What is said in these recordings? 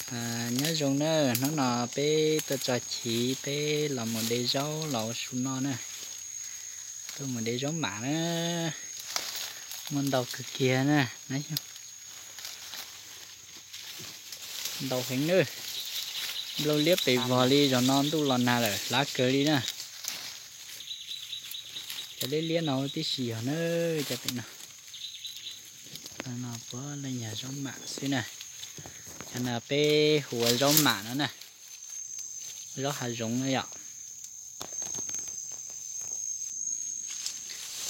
Nyob zoo na, hnub no peb tuaj tso chiv, peb los mus de zaub los ua su noj na. Tuaj mus de zaub mam na, muaj ntau kawg kiag na. Ntau heev na, nplooj liab pes vog li, zaum no ntuj los nag lawm hlab kawg li na. Cov liab liab no tib si yog na, cov pem no. No puav leej yog zaub mam xwb na. Cov no peb hu ua zaub mam no na, zaub hav zoov na yom.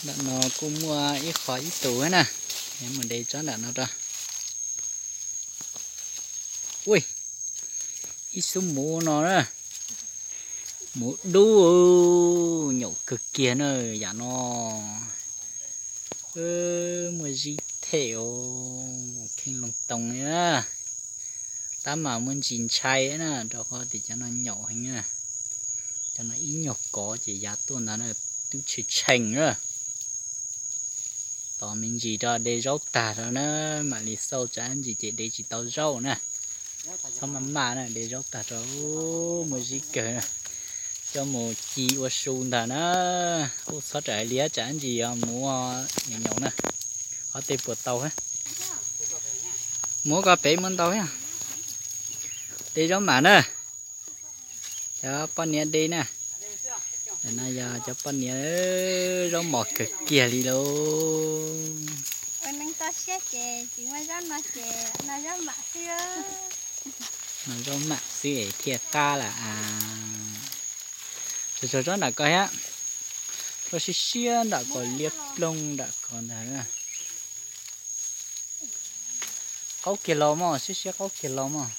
Nram no kuj muaj ib qho ib tug na, yuav mus de tsob nram no rau. Ui, ib xub muv no na, muv dub, nyaum kawg kiag na, yam no. Muaj zib them os, kheej loo too li na. Tab mas muaj ntsis ntshai na, rau qhov tias cov no nyaum heev na. Cov no ib nyuag kov ces yav tuaj ntag na, twb tshee tshee na. Tos me ntsis rau de zaub tag rau na, mam li xauj tsam ntsis ces de tsis tau zaub na. Txhob maj maj na, de zaub tag rau, muaj zib kawg na. Coj mus ci ua su ntag na. Kuj txhob rawm hais li tsam ntsis muv nyaum nyaum na. Qhov tej puas tau. Muv ko pem muaj ntau thiab. De zaub mam na. Cov poj niam de na. Ntawm no yog cov poj niam, zaub mos kawg kiag li lauj. Ua neej toj siab ces tsis muaj zaub no ces no zaub mam xwb. No zaub mam xwb es thiaj qab lawm as. Tsuas tsuas tsob nram ko thiab. Koj siab siab nram ko liab ploog nram ko ntag. Qaub kiag los mog, siab siab qaub kiag los mog.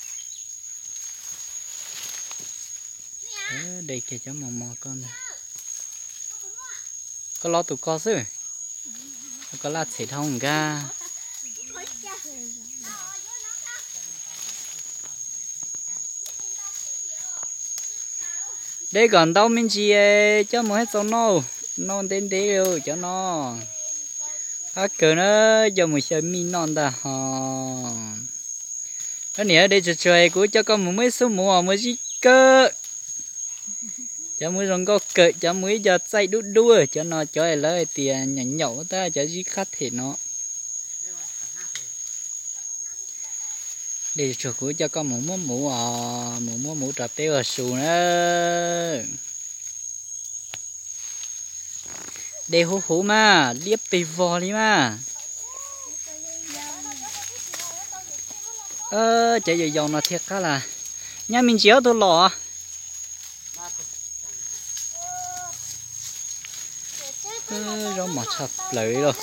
De kiag cov mos mos ko ntag. Koj lo tus ko xwb. Koj laj txhem dhau nkag. De kom ntau me ntsis coj mus hais txaus noj, noj ntev ntev li cov no. Qab kawg na, coj mus xyaw mij noj ntag ho. Koj niam de tsuag tsuag kuv coj koj mus muab ib xub muv muaj zib kawg. Cov muv zoo nkauj kawg, cov muv ib co txaij dub dub, cov no cov lawv hais tias nyaum nyaum tab cov zib qab them no. De tsuag kuv coj koj mus muab muv os, mus muab muv rau peb ua su na. De huv huv mas liab pes vog li mas. Cov yau yau no thiaj qab las. Nyab me ntsis ob tug los. Zaub mos tshaj plaws li lauj.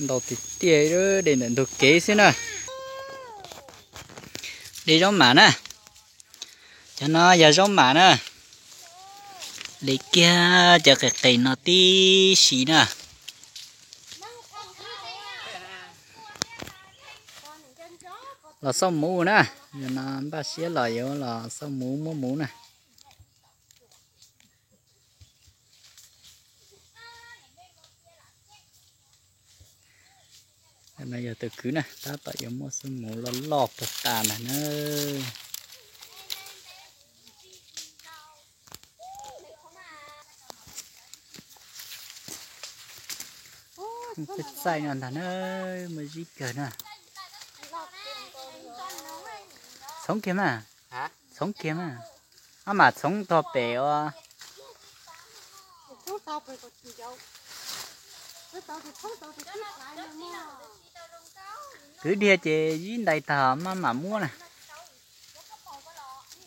Ntau tiag tiag, de ntawm ntug kev xwb na. De zaub mam na. Cov no yog zaub mam na. De kiag cov qis qis no tib si na. Los xauj muv na. Yog no npaj siab los yuav los xauj muv muab muv na. No yog tus kwv na, tab tom yuav muab xub muv loj loj puag ta ntag na. Txaij txaij no ntag na, muaj zib kawg na. Txhoov kiag mas, txhoov kiag mas. Ab, mam txhoov tog pem ua. Kwv dhia ces zib ntais tag maj mam muab na.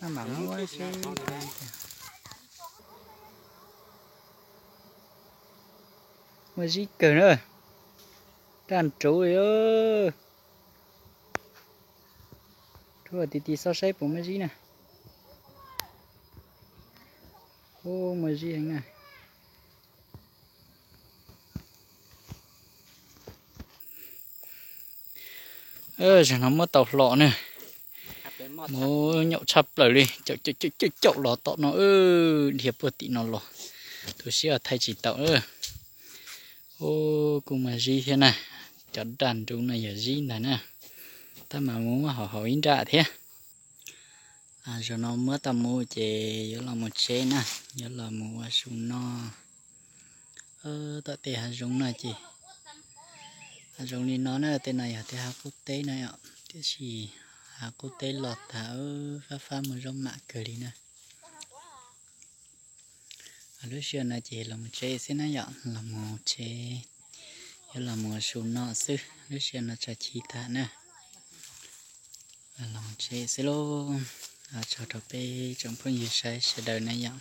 Maj mam muab seb. Muaj zib kawg na. Raj nruv li. Rhuav ti ti xauj saib puas muaj zib na. Ub, muaj zib heev na. Zaum no muab tau hlo na. Muv nyaum tshaj plaws li, caum caum caum caum los tom no, dhia puag tim no los. Tu siab thaij tsis tau. Ub, kuj muaj zib thiab na. Cov daj nruv no yog zib ntag na. Tab mas muab haus haus ib nrab thiab. Zaum no muab tau mus ces yuav los mus tsev na, yuav los mus ua su noj. Tom tej hav zoov no ces, hav zoov li no na, tej no yog tej hav qub teb na yom, tiam sis hav qub teb los tas fab fab muaj zaub mam kawg li na. Lub sij hawm no ces los mus tsev xwb na yom, los mus tsev, yuav los mus ua su noj xwb, lub sij hawm no tso chiv tag na. Los mus tsev xwb lauj. Tso rau peb tsoom phooj ywg saib sawv daws na yom.